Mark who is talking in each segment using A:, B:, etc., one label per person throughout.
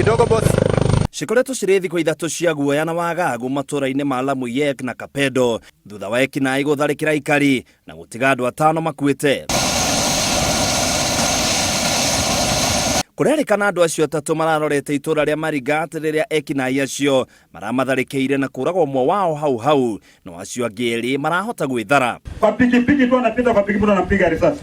A: Kidogo, boss.
B: Cikoretwo cirĩ thikũ 3 cia guoya na wagagu matũra-inĩ ma Lamuyek na Kapedo thutha wa ekinaĩ gũtharĩkĩra aikari na gũtiga andũ 5 makuĩte. Kũrerĩkana andũ acio 3 mararorete itũra rĩa Marigat rĩrĩa ekinaĩ acio maramatharĩkĩire na kũraga ũmwe wao hau hau, no acio angĩ 2 marahota gwĩthara.
C: Kwa pikipiki tu anapita kwa pikipiki anampiga risasi.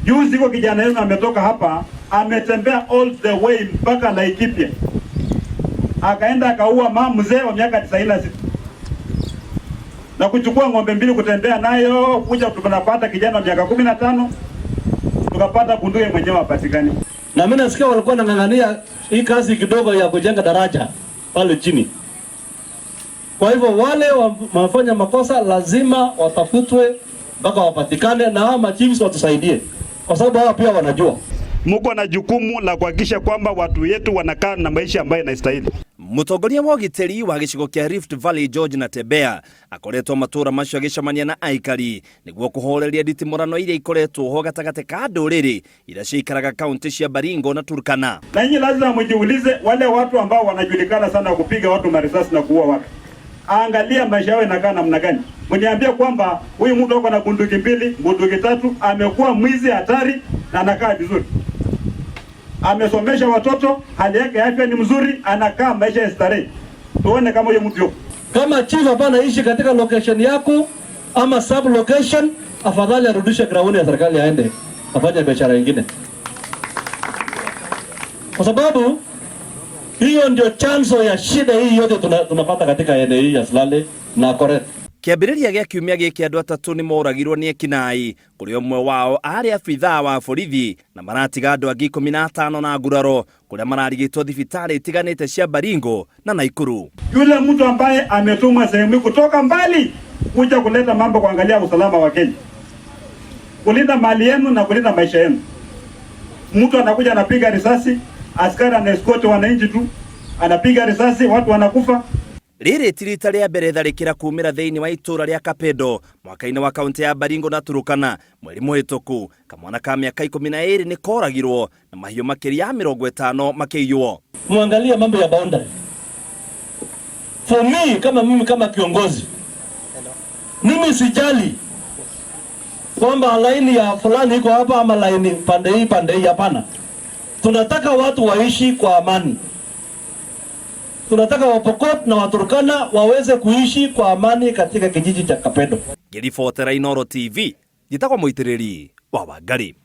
C: Juzi huko kijana yenu ametoka hapa, ametembea all the way mpaka Laikipia. Akaenda akaua mama mzee wa miaka 96. Na kuchukua ng'ombe 2 kutembea nayo, kuja tunapata kijana wa miaka 15, tukapata bunduki mwenyewe hapatikani.
D: Na mimi nasikia walikuwa wanang'ang'ania hii kazi kidogo ya kujenga daraja pale chini. Kwa hivyo wale wafanya makosa lazima watafutwe mpaka wapatikane, na hawa machiefs watusaidie kwa sababu hawa pia wanajua.
C: Mko na jukumu la kuhakikisha kwamba watu wetu wanakaa na maisha ambayo yanastahili.
B: Mũtongoria wa ũgitĩri wa gĩcigo kĩa Rift Valley George Natembeya akoretwo matũra macio agĩcemania na aikari nĩguo kũhoreria nditimũrano iria ikoretwo ho gatagatĩ ka ndũrĩrĩ iria ciikaraga kaunti cia Baringo na Turkana.
C: Na nyinyi lazima mjiulize, wale watu ambao wanajulikana sana kupiga watu marisasi na kuua watu, angalia maisha yao inakaa namna gani. Mniambie kwamba huyu mtu ako na bunduki 2, bunduki 3, amekuwa mwizi hatari na anakaa vizuri. Amesomesha watoto, hali yake ya afya ni mzuri, anakaa maisha ya starehe. Tuone kama huyo mtu yuko.
D: Kama chief hapa anaishi katika location yako ama sub location, afadhali arudishe ground ya serikali aende afanye biashara nyingine. Kwa sababu hiyo ndio chanzo ya shida hii yote tunapata katika eneo hii ya Silale na Koret.
B: Kĩambĩrĩria gĩa kiumia gĩkĩ andũ 3 nĩ moragirwo nĩ ekinaĩ, kũrĩa ũmwe wao arĩ abithaa wa borithi, na maratiga andũ angĩ 15 na nguraro kũrĩa mararigitwo thibitarĩ itiganĩte cia Baringo na Naikuru.
C: Yule mtu ambaye ametumwa sehemu kutoka mbali kuja kuleta mambo kuangalia usalama wa Kenya, kulinda mali yenu na kulinda maisha yenu, mtu anakuja anapiga risasi, askari anaescort wananchi tu, anapiga risasi, watu wanakufa.
B: Rĩrĩ ti rita rĩa mbere tharĩkĩra kumĩra thĩinĩ wa itũra rĩa Kapedo mwaka-inĩ wa kaunti ya Baringo na Turkana. Mweri mũhĩtũku kamwana ka mĩaka 12 nĩ koragirwo na mahiũ makĩria ya 50 makĩiywo.
D: Muangalie mambo ya boundary. For me, kama mimi kama kiongozi, mimi sijali kwamba laini ya fulani iko hapa ama laini pande hii pande hii, hapana. Tunataka watu waishi kwa amani. Tunataka Wapokot na Waturkana waweze kuishi kwa amani katika kijiji cha Kapedo.
B: Ngĩribotera Inooro TV, njĩtagwo Mũitĩrĩri wa Wangari.